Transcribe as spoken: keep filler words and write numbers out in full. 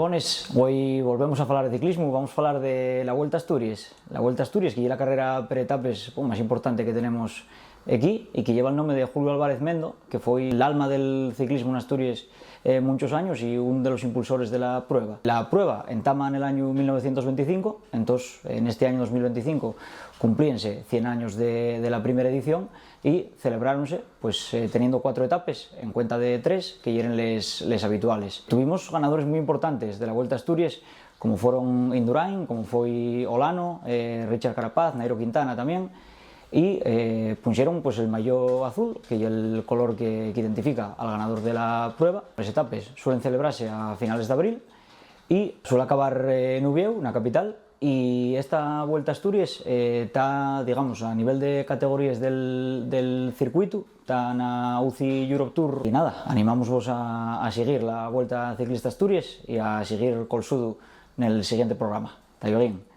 Güei volvemos a falar de ciclismu, vamos a falar de la Vuelta a Asturies. La Vuelta a Asturies, que ye la carrera per etapes, pon, más importante que tenemos equí y que lleva el nome de Julio Álvarez Mendo, que foi l'alma del ciclismu n'Asturies eh, munchos años y un de los impulsores de la prueba. La prueba entama nel añu mil novecientos venticinco, entós nesti añu dos mil venticinco cumplíense cien años de, de la primera edición y celebráronse, pues, eh, teniendo cuatro etapes en cuenta de tres que yeren les, les habituales. Tuvimos ganadores mui importantes de la Vuelta a Asturies, como foron Indurain, como foi Olano, eh, Richard Carapaz, Nairo Quintana tamién, y eh, punxeron, pues, el mayó azul, que ye el color que, que identifica al ganador de la prueba. Les etapes suelen celebrase a finales d'abril y suele acabar eh, n'Uviéu, na capital. Y esta Vuelta a Asturies eh, ta, digamos, a nivel de categoríes del, del circuitu, ta na U C I Europe Tour. Y nada, animámosvos a, a siguir la Vuelta Ciclista Asturies y a siguir col sudu nel siguiente programa. Ta bien.